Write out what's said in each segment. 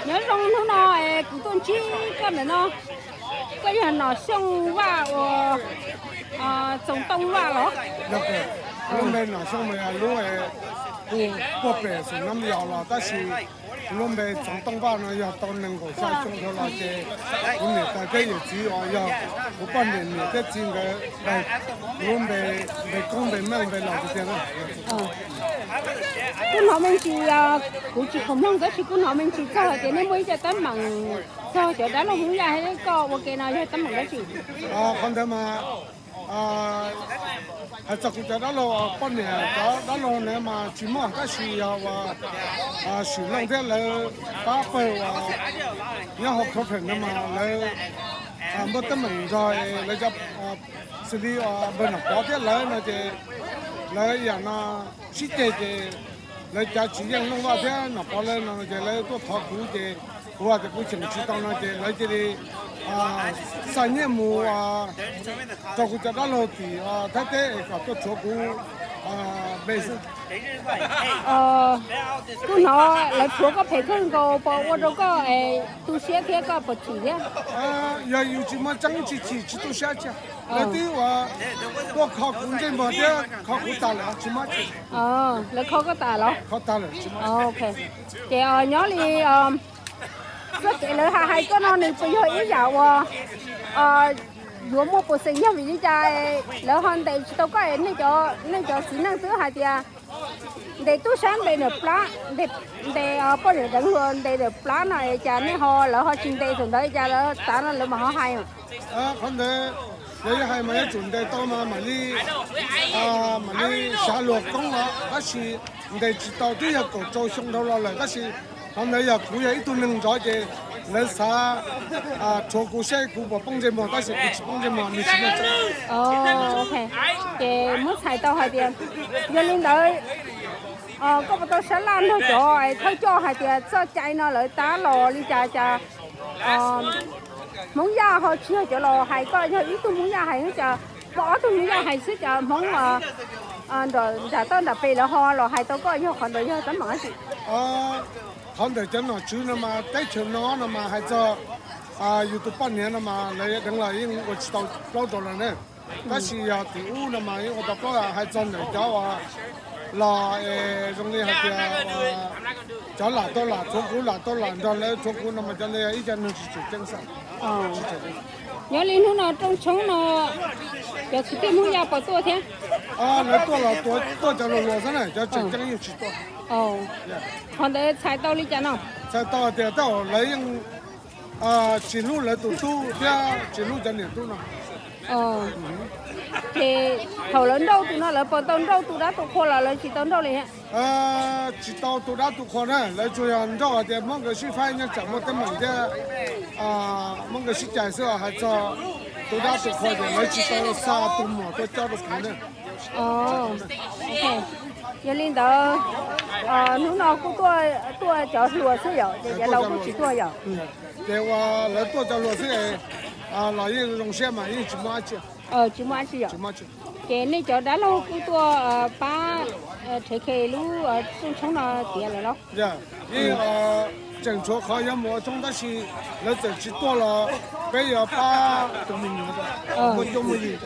Nyob zoo, hnub no kuv tuaj ntsib koj ntawm no, koj yog Nom Xyooj Vaj uas Txoov Tooj Vaj los? Lub npe Nom Xyooj mas yog lub kuj puag pem Xus Nab Yos los, tab sis lub npe Txoov Tooj Vaj no yog tau nees nkaum xya xyoo dhau los ces kuv niam tais thiab yawm txiv uas yog kuv poj niam niam thiab txiv nkawd daig lub npe, npe koob npe meej npe laus tiag tiag na. Kuv hnov me ntsis, kuv tsis khoom mloog tab sis kuv hnov me ntsis txog hais tias nej muaj ib co teeb meem txog cov dab laug Hmoob Yaj, koj ua ke no yog teeb meem dab tsi? Qhov ntawd mas hais txog kuv cov dab laug, poj niam cov dab laug na mas tsis muaj, tab sis yog uas Swm Looj thiab lawv pab pawg uas nyob hauv conference no mas lawv muaj teeb meem nrog lawv cov xws li npawg Nom Pov thiab lawv no ces lawv yam no sib ceg ces lawv cav tsis yeej Looj Vaj thiab Nom Pov lawv no ces lawv tuaj thov kuv ces kuv tias kuv cheem tsis tau no ces lawv cia li xa nyiaj mus rau kuv cov dab laug tim Thaib teb es kom tuaj rhuav kuv npe xwb. Kuv hnov lawv rhuav koj phem kawg nkaus, puas ua rau koj tu siab thiab koj puas chim thiab? Yog yus tsis muaj tseeb tsis chim tsis tu siab tsis. Lawv twb ua tuaj kho kuv ntsej muag thiab kho kuv tas lawm tsis muaj tseeb. Lawv kho koj tas los? Kho tas lawm tsis muaj. Ces nyob li txoj kev lawv hais hais koj no nws puas yog ib yam uas yuav muaj pes tsawg yog vim li cas lawv ho ntes tsis tau koj? Nej cov txiv neej twb hais tias ntes tub sab ntes nram plab, ntes poj niam deev hluas ntes nram plab no es cas nej ho, lawv ho tsis ntes thaum ntawd cas lawv tav no lawv mam ho hais? Qhov ntawd lawv yuav hais mas yuav tsum ntes tau mas mam li, mam li xyav luag koob os, tab sis ntes tsis tau twb yog kaum rau xyoo dhau los lawm, tab sis qhov ntawd yog kuv yog ib tug neeg nrov ces lawv xav rhuav kuv saib kuv puas poob ntsej muag, tab sis kuv tsis poob ntsej muag, nws tsis muaj tseeb. Ces muab txhais tau hais tias yog li ntawd koj puas tau sab laj nrog cov thawj coj hais tias txoj cai no lawv tab los li cas cas Hmoob Yaj ho tsis yog cov los hais koj, yog ib tug Hmoob Yaj hais xwb cas, muaj ob tug Hmoob Yaj hais xwb cas Hmoob nram toj nram pes lawv ho los hais tau koj, yog qhov ntawd yog teeb meem dab tsi? Qhov ntawm cov nom tswv no mas teb chaws no no mas hais txog yus tus poj niam no mas lawv deev los yeej ua tsis tau plaub rau lawm na. Tab sis yog tim ub no mas yeej ua tau plaub, hais txog ntawm cov uas los es zoo li hais tias cov lam tau lam rhuav kuv, lam tau lam nrog lawv rhuav kuv no mas cov ntawd yog ib co neeg tsis tseem ceeb xwb. Nyob li hnub no rooj tshoob no cov kwv tij Hmoob Yaj puas tuaj thiab? Lawv tuaj los tuaj cov hluas hluas xwb na, cov tseem ceeb yeej tsis tuaj. Qhov ntawd txhais tau li cas no? Txhais tau tias tej zaum lawv yeej tsis hlub lawv tus tub thiab tsis hlub cov niam tub no. Ces thaum lawv nrauj tus no lawv puas tau nrauj tus dab tus qhua los lawv tsis tau nrauj li? Tsis tau tus dab tus qhua na, lawv tsuas yog nrauj hais tias muab nkawd sib faib nyob tsam muaj teeb meem thiab muab nkawd sib cais xwb, hais txog tus dab tus qhua ces lawv tsis tau xa tus muam tuaj cob rau kuv na. Yog li ntawd hnub no kuj tuaj cov hluas xwb yom, ces cov laus kuj tsis tuaj yom? Ces ua lawv tuaj cov hluas xwb los yeej zoo siab mas yeej tsis muaj dab tsi. Tsis muaj dab tsi yom? Ces nej cov dab laug kuj tuaj pab rhev khe lub rooj tshoob no tiav lawm los? Yeej tseem tshuav qhov yuav mus ua tshoob tab sis lawv txawm tsis tuaj los peb yuav pab tus me nyuam, muaj cuab muaj yig.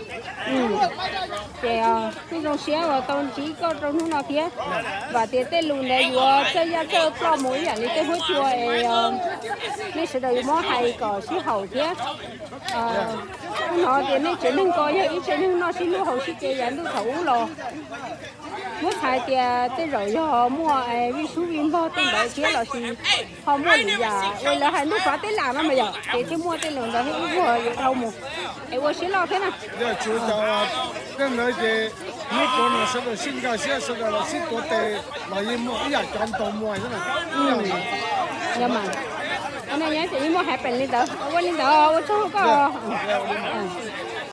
Ces kuj zoo siab uas tau ntsib koj rau hnub no thiab. Vam tias tej lus ntawd yuav txawj yaj txawj ploj mus ib yam li tej huab cua es nej sawv daws yuav muab hais kom sib haum thiab. Kuj hnov tias nej tsev neeg ko yog ib tsev neeg noj sib hlub haus sib ce yav ntuj thaum ub los. Muab txhais tias tej zaum yog muaj vij sub vij npog tej ntawd thiab los sis ho muaj lwm yam ua lawv hais ntuj fav teb lam no mas yom, ces thiaj muaj tej lus ntawd thiab ib vuag yuav dhau mus. Es ua siab loj thiab na. Yog tsuav cov tej ntawd ces hnub puav no sawv daws sib nkag siab sawv daws los sib tuav tes los yeej muaj ib yam cov ntaus muas xwb na. Yog mas, ua nej nyob ces yeej muaj happen li ntawd, ua li ntawd ua tsaug koj.